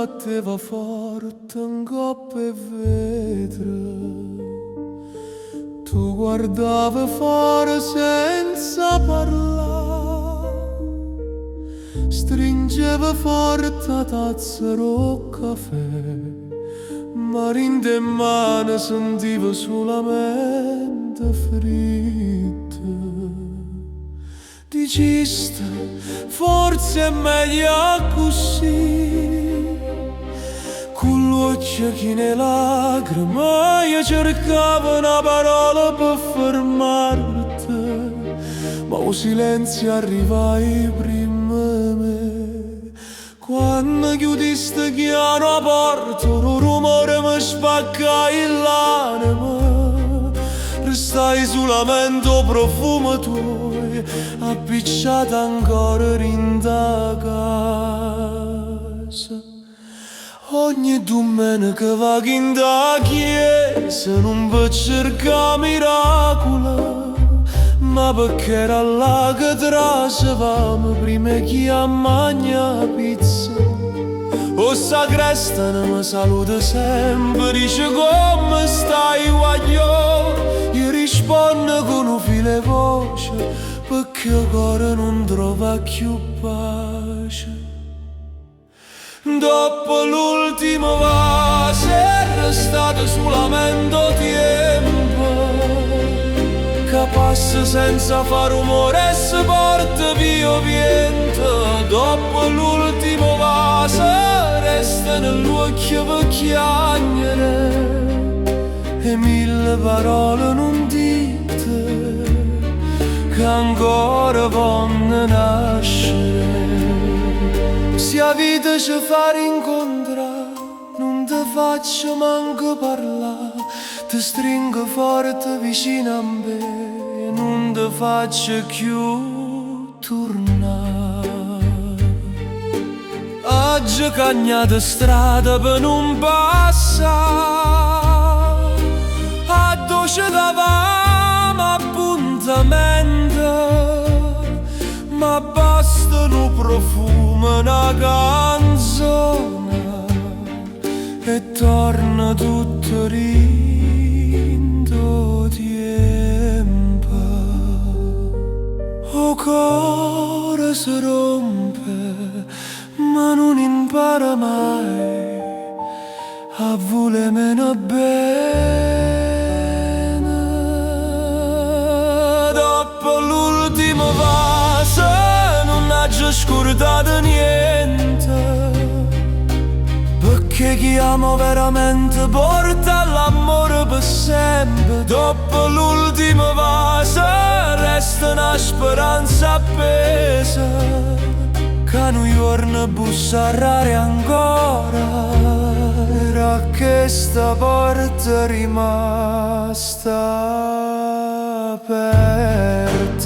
Batteva forte 'ncopp' 'e vetre. Tu guardave fore senza parlà. Stringev forte 'a tazza d' 'o cafè, ma dint' 'e mane sentive sulamente fridd. Diciste, forse è meglio accussì. Cu l'uocchie chine 'e lacrime, io cercavo na parola pe' fermarte, ma 'o silenzio arrivaje primma 'e me. Quanno chiudiste chiano 'a porta, 'o rumore me spaccaje l'anema. Restaje sulamente 'o profumo tuojo, appicciato ancora dint' 'a casa. Ogni dummeneca vaco 'int' 'a chiesa, nun pe' cercà miracole, ma pecché era là che trasevamo prima 'e ji a magnà pizza. O sacrestano mi saluta sempre, dice come stai guagliò? Io rispondo con un filo 'e voce, perché 'o core nun trova cchiù pace. Dopo l'ultimo vaso è restato solamente 'o tiempo che passa senza fa rumore e si porta via 'o viento. Dopo l'ultimo vaso restano l'uocchie per chiagnere e mille parole nun ditte che ancora vonno nascere. Si 'a vita ci fa rincontrà, nun te faccio manco parlà, ti stringo forte vicino a me, nun te faccio cchiù turnà. Aggio cagnato strada per nun passà, addò ce davamo appuntamento, ma basta nu profumo, na canzone e torna tutto dint' 'o tiempo. 'O core si rompe, ma nun impara mai a vulè meno bene. Dopo l'ultimo vaso nun aggio scordato niente, perché chi amo veramente porta l'amore per sempre. Dopo l'ultimo vaso resta una speranza appesa che nu juorno bussarrà ancora era chesta porta rimasta aperta.